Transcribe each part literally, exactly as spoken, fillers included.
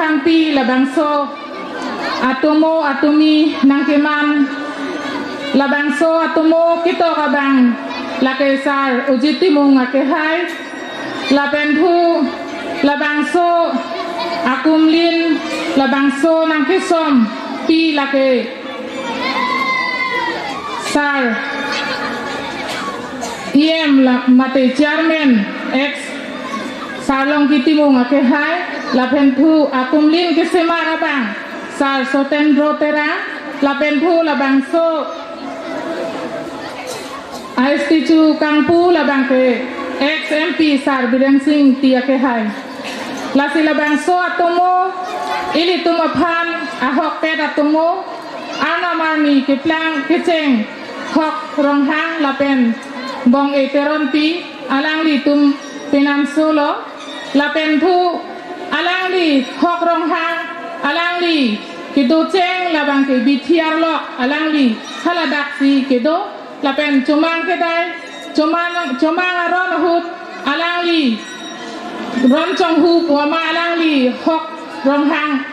Hangpi labangso atomo atumi nangkeman, labangso atomo ketok abang lake Sar Ujit Timung akehai, lapen thu labangso akumlin, labangso nangkesompi lake Sar E M la, mate chairman ex Sar Longki Timung akehai, lapen thu akumlin kesemar abang Sar Sotendro Terang, lapen thu labangso a statue kangpu labang ke ex M P Sar Biren Singh Engti akehai. Lasi labangso atomo ilitum aphan ahokpet atomo, arnam arni keplang kecheng Hok Ronghang lapen Bong-e Teronpi alanglitum penamsolo, lapen thu alangli Hok Ronghang alangli kedocheng labang ke bithi arlok alangli haladaksi kedo, lapen chomang kedai, chomang, chomang aron ahut alangli Ron Chonghu pu ama alangli Hok Ronghang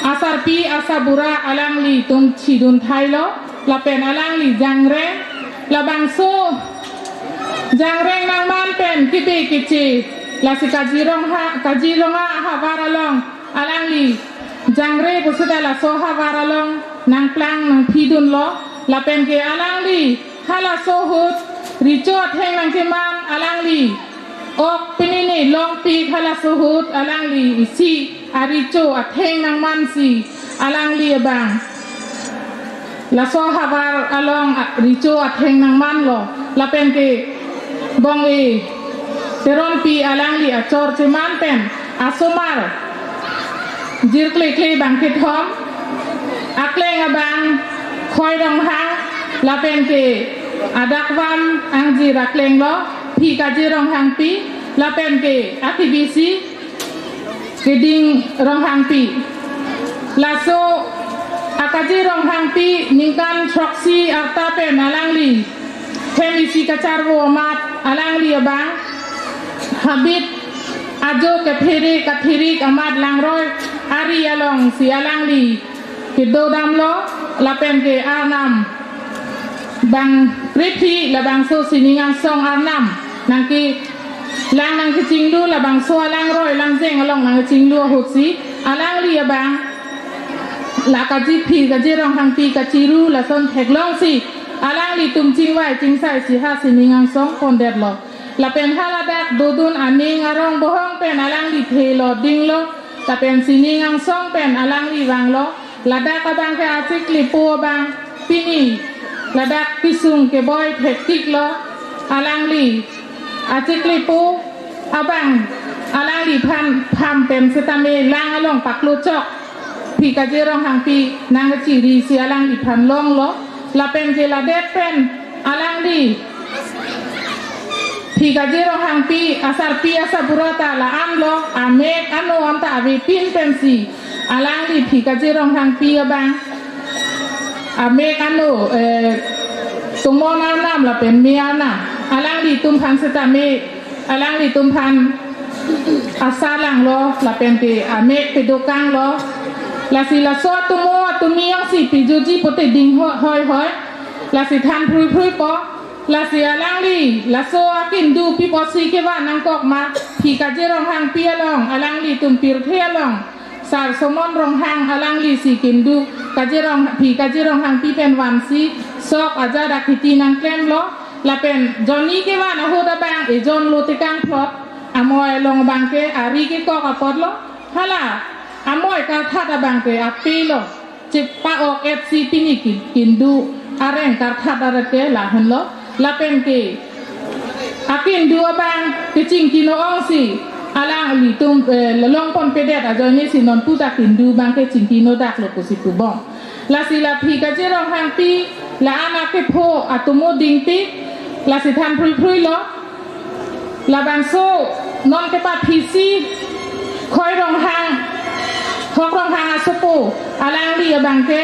asarpi asabura alanglitum chidun thailo, lapen alangli jangreng, labangso jangreng nangman pen kebe keche, lasi Kazirong ha, Kazirong ahavar along alangli jangre pusita laso havar along nangplang nangphidunlo, lapen ke alangli halaso ahut recho atheng nangkeman alangli ok pinini longpik halaso ahut alangli isi arecho atheng nangmansi alangli abang laso havar along a, recho atheng nangmanlo, lapen ke Bong-e Teronpi alangli achor cheman pen asomar jirklekle bang kethom, akleng abang Khoi Ronghang, lapen ke adakvam angjir aklenglo Phi Kaji Ronghangpi, lapen ke akebisi Keding Ronghangpi. Laso a Kaji Ronghangpi ningkan throksi arta pen alangli hem isi kacharvo amat alangli abang habit ajo kephere kathirik amat langroi ari alongsi alangli kedodamlo, lapen ke arnam bang priphi labangso sining angsong arnam nangkelang nangkechinglu, labangso alangroi langjeng along nangkechinglu ahutsi alangli abang la Kaji Phi Kaji Ronghangpi kachiru lason theklongsi alanglitum chingvai chingsaisi ha sining angsong pondetlo. Lapen haladak dodun aning arong bohong pen alangli thelo dinglo, lapen sining angsong pen alangli vanglo. Ladak abang ke achiklepo abang pini ladak kesung keboi thektiklo, alangli achiklepo abang alangliphan pham pen setame lang along paklochok Phi Kaji Ronghangpi nangkechirisi alangliphan longlo, lapen ke ladet pen alangli Phi Kaji Ronghangpi asarpi asabura ta la-anlo, amek ano anta avepin pensi alangli Phi Kaji Ronghangpi abang amek ano, eh, tumon arnam lapen me arnam alanglitumphan setame alanglitumphan asarlanglo, lapen ke amek pedokanglo. Lasi laso atomo atumi jongsi pijuji pote ding ho-, hoi hoi, lasi than phrui phrui po. Lasi alangli laso akindu pi apotsi kevan nangkok ma, Phi Kaji Ronghangpi along, alanglitum pirthe along Sar Somon Ronghang alanglisi kindu Kaji Rong, Phi Kaji Ronghangpi pen vansi sok ajat akhiti nangklemlo, lapen jonni kevan ahut abang ejon lote kangphlot, amoi along abang ke ari kekok apotlo, hala amoi karthat abang ke apelo, chepa-ok-etsi pini kin-, kindu areng karthat aret ke lahenlo, lapen ke akindu abang kechingki no-ongsi alanglitum, eh, longponpedet ajoinesi nonputa kindu abang ke chingki nodaklo pusi pubom. Lasi la Phi Kaji Ronghangpi la-an akepho atomo dingpi, lasi than phrui phruilo. Labangso non kepaphisi Khoi Ronghang, Hok Ronghang asopo alangli abang ke,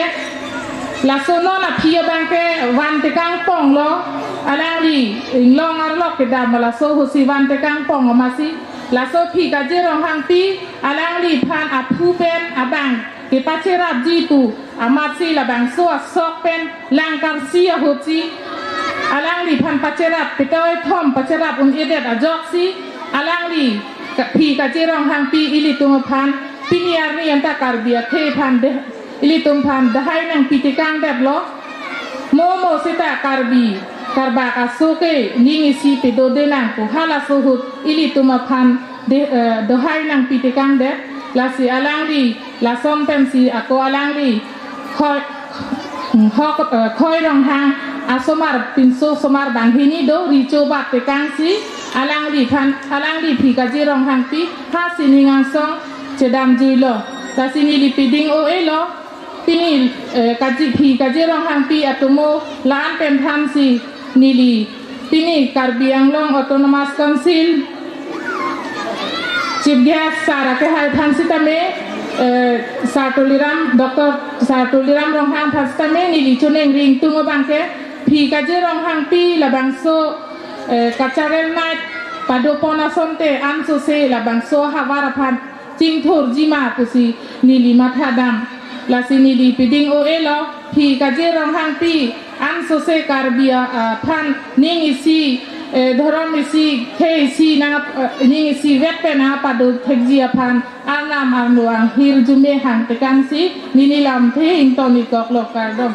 laso non aphi abang ke vantekangponglo, alangli inglong arlok kedam laso ahutsi vantekangpong amatsi Laso Phikaji Ronghangpi alangliphan aphu pen abang kepacherapji pu amatsi labangso asok pen Langkarsi ahutsi alangliphan pacherap, pitoi thom pacherap un-edet ajoksi alangli ka- Phikaji Ronghangpi ilitum aphan pini arni anta Karbi akhei aphan de ilitum aphan dahai nangpitekangdetlo. Mo mo seta Karbi karbak aso ke ning isi pedode nang pu halaso ahut ilitum aphan de, eh, dahai nangpitekangdet. Lasi alangli lason pensi ako alangli Khoi, Khoi, eh, Khoi Ronghang asomar pinso somar banghini do, richo bat tekangsi alangliphan, alangli Phikaji Ronghangpi ha sining angsong chedamjuilo. Lasi neli piding o-elo, pini, eh, Kaji, Phikaji Ronghangpi atomo la-an pen thansi neli pini Karbi Anglong Autonomous Council Chief Guest sir akehai aphan sitame, eh, Sir Tuliram, Doctor Sir Tuliram Ronghang aphan sitame neli choningri ingtung abangke Phikaji Ronghangpi labangso, eh, cultural night padopon asonte ansose labangso ahavar aphan chingthurji ma pusi neli mathadam. Lasi neli piding o-elo, Phikaji Ronghangpi ansose Karbi a- aphan ning isi, eh, dhorom isi, khei isi nang ap- eh, ning isivet pen nangpado thekji aphan arnam arlo anghir jume hang tekangsi neli lamthe ingtoni koklo, kardom.